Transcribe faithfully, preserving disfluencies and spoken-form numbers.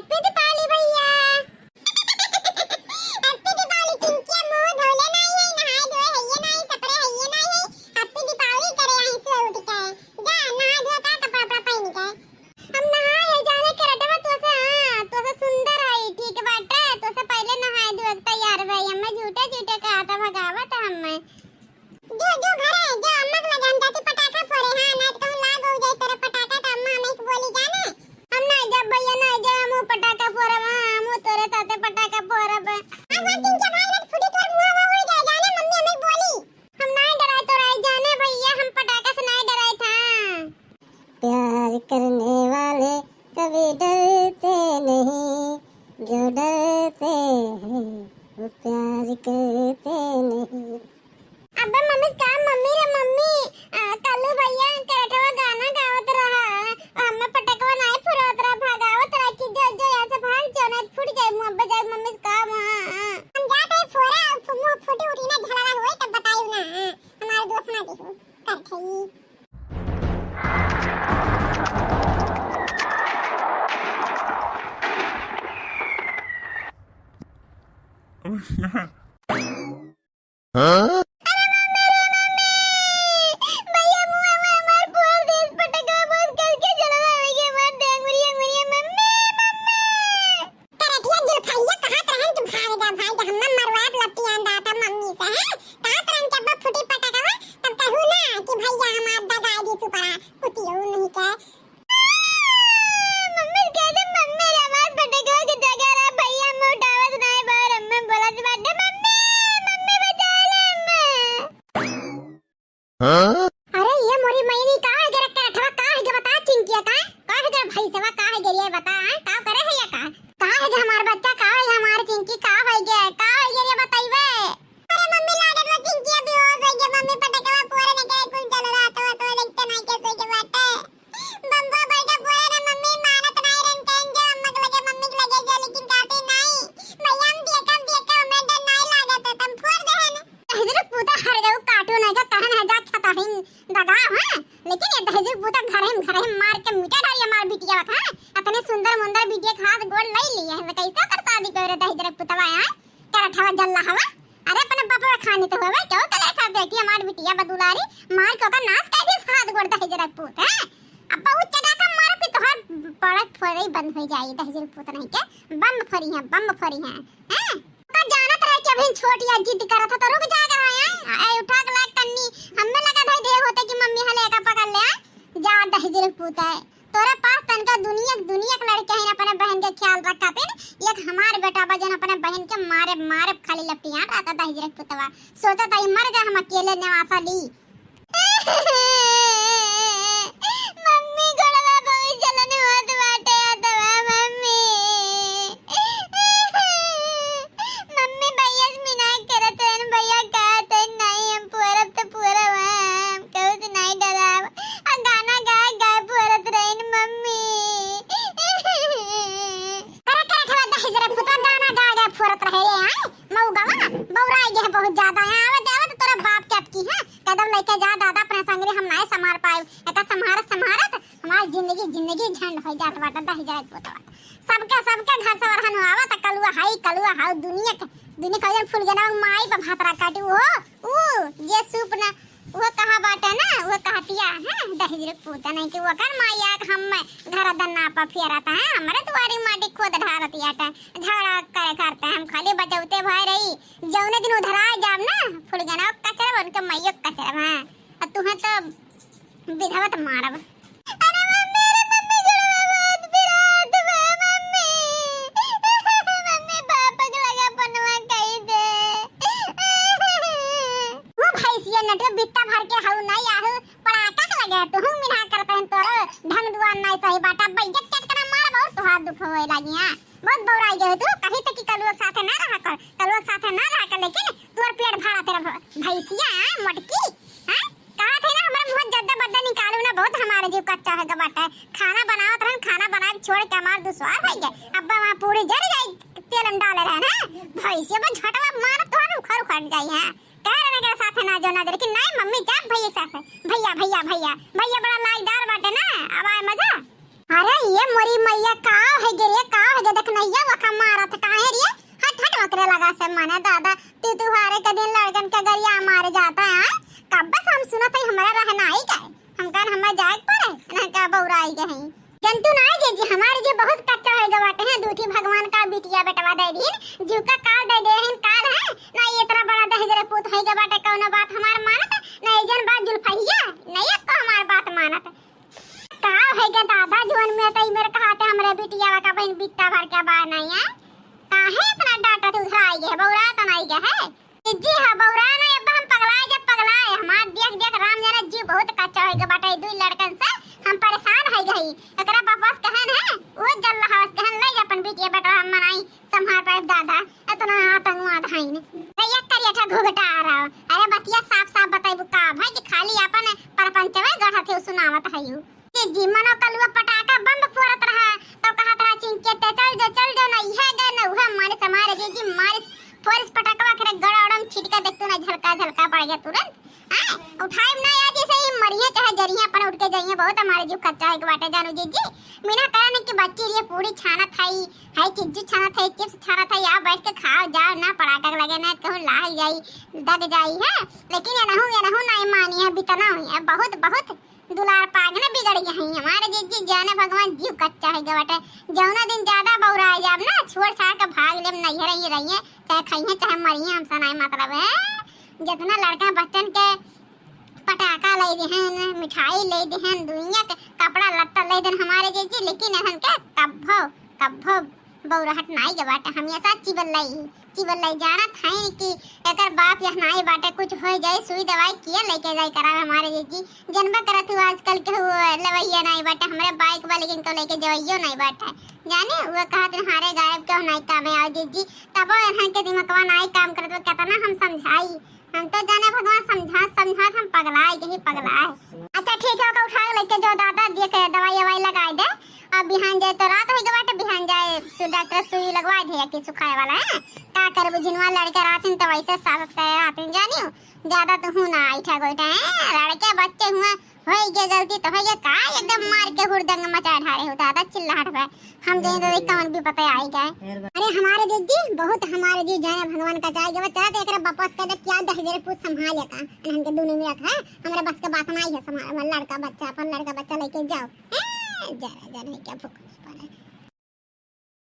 Happy दीपावली भैया। Happy दीपावली चिंकिया, मुंह धोले नाही है, नहाए धोए हइये नाही, सपरे हइये नाही है। Happy दीपावली करे आई से उठ के। जा नहा धो का कपड़ा उपड़ा पहन के। हम नहाए है जाने के रटवा तोसे, हाँ, तोसे सुंदर है, ठीक बाटे, तोसे पहले नहाए धोए के तैयार भाई, हमें झूठे झूठे कहा था भगावत हमें। जो, जो घरे, जो अम्मा के लगे हम जाती पटाखा फोरे, हाँ, ना तो कहूँ लाग हो जाए तेरे पटाखा तो अम्मा हमें एक बोली जाने। हम ना जब भैया ना जब हम पटाखा फोरब, हाँ, हम तोरे साथे पटाखा फोरब। आज हम चिंकिया भाई ना फुटी तोर मुंह में उड़ जाए जाने, मम्मी हमें बोली। हम ना डराए तोरा जाने भैया, हम पटाखा से ना डराए था। प्यार करने वाले कभी डरते नहीं, जो डरते हैं वो प्यार करते नहीं। अबे मम्मी का, मम्मी रे मम्मी, आ, कल्लू भैया करठवा गाना गावत रहा, हमें पटकवा नाई फुरावत रहा, भगावत रहा कि जो, जो यहाँ से भाग जाओ, नहीं फूट जाए मुंह, अब जाए मम्मी का वहाँ। हम जाते हैं फोरा, फु-, मुंह फूटी उठी ना, झगड़ा होए तब बताइयो ना, हमारे दोस्त ना देखो, करठई। हाँ? अरे मम्मी रे मम्मी, भैया मुआ में हमार पुअर देश पटकवा बहुत करके जलवा हो गया, हमार डेंगुरिया मुरिया, मम्मी, मम्मी। करठिया जुल्फैया कहत रहन कि भाग जा, भाग जा, हम्मा मरवाब लपटियान दाता मम्मी से, हैं? कहत रहन कि अब्बा फुटी पटकवा, तब कहू ना कि भैया हमार दगाई दी सुपरा, कुतियो नहीं के। मम्मी कह दे, मम्मी रे हमार पटकवा के जगह रे भैया, हम उठावत नाई बार, अम्मा बोलत बाटे, मम्मी, मम्मी बचा ले अम्मा। हाँ? अरे ये मोरी मैनी का है गे रे करठवा, का है गे बता चिंकिया का? का है गे भैंसवा, का है गे ये बता, हाँ? का करे है ये का? का है गे हमार बच्चा, का है हमार चिंकी, का है गे, का है गे ये बताइबे? अरे मम्मी लागत बा चिंकिया बेहोश हो गई, मम्मी पटकवा पूरे ने के कुल चल रहा तो, तो देखते नहीं कैसे के बाटे। बम्बा बैठा पूरे ने मम्मी मानत नहीं रंग के जो अम्मा के लगे, मम्मी के लगे जो लेकिन कहती नहीं। भैया हम देखम, देखम, हमरा डर नहीं लागत है, तुम फोड़ दे है ना। दहिजरू पूता हर जाऊ काटू नहीं का कहन है जा खतहिन दगा, हाँ? लेकिन ये दहिजरू पूता घर ही, घर ही मार के मिटा डाली हमार बिटिया का, हाँ? अपने सुंदर मुंदर बिटिया के हाथ गोड़ लई लिया है, कैसे कर शादी करे दहिजरू पुतवा, हाँ? करठवा जल्ला हवा। अरे अपने बपवा खानी तो होवे, क्यों कले कर दे कि हमार बिटिया बदुलारी मार के ओकर नाश कर दिस हाथ गोड़ दहिजरू पूत, हैं? अब बहुत चटाका मारो कि तोहार पड़क फोड़ई बंद हो जाई, दहिजरू पूत नहीं के बम फोड़ी है, बम फोड़ी है, हैं? तो जानत रहे कि अभी छोट या जिद करत है तो रुक जा कर आए, आए उठा के लाग तन्नी, हमें लगा भाई दे होते कि मम्मी हले का पकड़ ले, आए जा दहिजरू पूत है। तोरे पास तनका दुनिया, दुनिया के लड़के हैं, अपने बहन के ख्याल रखा थे। एक हमार बेटा बा जौन अपने बहन के मारे, मारे खाली लपटियान रहता दहिजरू पुतवा। सोचा था, "ई मर जा, हम अकेले नेवासा ली।" मम्मी, गोड़वा बहुत जलन होत बाटे, अतवा मम्मी। मम्मी, भैया से मिना करत हन, भैया कहत हन, "नहीं, हम पूरब तो पूरब हैं, हम कहू से नहीं डराब।" आ गाना गाए गाए फोरत रहिन मम्मी। करे करे ठेला दहिजरू पुतवा गाना गाए गाए फोरत रहे रे, आए मऊगवा बौराई गए बहुत ज्यादा। यहाँ आवे जावे तो तोरा बाप के अटकी है, कदम लेके जा दादा अपने संगरी, हम नाय संभार पाए। एका संभारत संभारत हमार जिंदगी जिंदगी झंड हो जात बाटे दहिजरू पुतवा। सबके सबके घर से वरहन आवा त कलुआ हाई कलुआ हाउ दुनिया के दुनिया का फूल गना माई पर भातरा काटी हो। ऊ जे सूप ना, वो कहा बाटे ना, वो कहतिया, हैं, दहिजरू पूता नहीं कि वो कर माया के हम घर दन्ना पर फेरत हैं, हमरे दुआरी माटी खोद ढारत आटे, झगड़ा करे करते हैं, हम खाली बचौते भय रही, जौने दिन उधरा जाब ना, फुलगना कचरा बन के मैयो कचरा, हैं, और तुम्हें तो विधवत मारब। अरे मम्मी, अरे मम्मी, गोड़वा बहुत पिरात बा, मम्मी। मम्मी, पापा के लगे फोनवा कई दे। वो भैंसिया नटवा बित्ता भर के हऊ नहीं आहू, पड़ाका के लगे तुहू मिना करते हैं तोरो ढंग दुआर नहीं सही बाटा, बैजत चटकना मार बहुत तोहार दुख होए लागी, हाँ। बहुत बौराई गए तू, कहीं तक कि कलुआ के साथे ना रहा कर, कलुआ के साथे ना रहा कर, लेकिन तोर पेट भरा तेरा भ-, भैंसिया, हाँ, मोटकी, हाँ? कहा थे ना, हमारे मुँह जद्दा बद्दा निकालू ना, बहुत हमारे जीव कच्चा है गबाटा है। खाना बनावत रहन, खाना बना के छोड़ के हमार दुश्वार हो गए। अब वहाँ पूरी जर जाई, तेल हम डाले रहन, हाँ? भैंसिया में झटवा मारब तो ना उखड़ उखड़ जाई, हाँ? कह रहे ना के साथे ना जो ना जो, लेकिन नहीं मम्मी जा भैया साथे, भैया, भैया, भैया, भैया बड़ा लाजदार बाटे ना, अब आए मजा। अरे ये मोरी मैया, का है गे रे, का है गे? देख नैया वखा मारत काहे रे? हट हट ओकरे लगा से, माने दादा, तू त्योहारे के दिन लड़कन के गरिया मारे जाता है, कब से हम सुनत है, हमरा रहना ही का है? हम कहन हमें जाए के पड़े, ना का बौराई गए हैं। जंतु ना जीजी, हमारे जे बहुत कच्चा होइगा बाटे हैं, दूठी भगवान का बिटिया बेटवा दे दीन, जीव का काल दे दे हैं, काल है ना, ये इतना बड़ा दहेजरे पूत होइगा बाटे, कौनो बात हमार मानत, ना ये जन बात जुल्फैया, ना ये को हमार बात मानत। का होइगा दादा, जवन में तई मेरे कहाते हमरे बिटिया का बहन बित्ता भर के बा नहीं है, काहे इतना डांटत उधर आई गए, बौरा तो नहीं गए है। जीजी हाँ, बौरा ना, अब हम पगलाए, जब पगलाए, हमार देख देख राम जाने जीव बहुत कच्चा होइगा बाटे, दुई लड़कन से हम परेशान हो गई। एकरा बापस कहन है, वो जल हवस कहन ले जा अपन बिटिया बेटवा हम मनाई, संभाल पाए दादा, इतना आतंकवाद है ने। अरे ये करिया ठा घुघटा आ रहा। अरे बतिया साफ साफ बताइबू का भाई कि खाली अपन परपंचवे गढ़त है सुनावत है यू। जीजी, मनो कलुआ पटाखा बम फोरत रहा, तो कहत रहा चिंके ते चल जो, चल जो, ना इहे गए, ना उहे मारिस हमारे जीजी, मारिस फोरिस पटाखवा करे गड़ाड़म छिटका, देख तू ना झलका झलका पड़ गया तुरंत। हाँ, उठाइब ना यार, जैसे ही मरिए चाहे जरिए अपन उठ के जाइए, बहुत हमारे जीव कच्चा है के बाटे जानू जीजी। बिना कारण के बच्ची रे पूरी छानत है, है चिज्जू छानत है, चिप्स छानत है, या बैठ के खाओ जाओ ना, पटाखा लगे ना कहूँ लाग जाई, दग जाई है। लेकिन ये नहू, ये नहू ना मानी है, बितना हुई है, बहुत बहुत दुलार पागने बिगड़ गए हैं हमारे जीजी, जाने भगवान जीव कच्चा है गए बाटे। जौना दिन ज्यादा बौरा आ जाब ना, छोड़ छाड़ के भाग लेब, नैहर ही रहिए, चाहे खाइए चाहे मरिए, हमसे नहीं मतलब है। जितना लड़का बच्चन के पटाखा ले देहन, मिठाई ले देहन, दुनिया के कपड़ा लत्ता ले देहन हमारे जीजी, लेकिन एहन के कब्बो, कब्बो बौराहट नाई के बाटे, हमेशा चिबल्लाई, चिबल्लाई। जानत हई कि एकर बाप यह नाई बाटे, कुछ हो जाए, सुई दवाई किया लेके जाए करावे हमारे जीजी। जनबे करत हूँ आजकल के वो लवैया नाई बाटे, हमरे बाइक बा लेकिन को लेके जवैयो नाई बाटे। जाने वो कहत रहे, "हारे गायब क्यों नाई काम है?" आओ जीजी, तबो एहन के दिमकवा नाई काम करत बा, केतना हम समझाई। हम तो जाने भगवान समझात समझात हम पगलाए गई, पगलाए। अच्छा ठीक है, ओका उठा के लेके जो दादा, दिए के दवाई ववाई लगाए दे। अब बिहान जाए तो रात हो गए बाटे, बिहान जाए सु-, डॉक्टर सुई लगवाए दे कि सुखाए वाला है। का करबू, जिनवा लड़के रहतिन तो वैसे सासत करे रहतिन, जानियो। ज्यादा तो हूँ ना ऐठा गोइठा है, लड़के बच्चे हुआ, होई गए गलती तो होई गए, का एकदम मार के हुड़दंग मचा ढारे हो दादा, चिल्लाहट बा। हम जाए तो देख कौन भी पता आई गए। अरे हमारे जीजी, बहुत हमारे जीव जाने भगवान का जाए गए, चला तो एकरा वापस कर दे, क्या दहेजरे पूत संभाल लेता, अनहन के दोनों में रखा है, हमारे बस के बात नहीं है, हमारा लड़का बच्चा, अपन लड़का बच्चा लेके जाओ। ए, जरा, जरा क्या भूख पड़ा।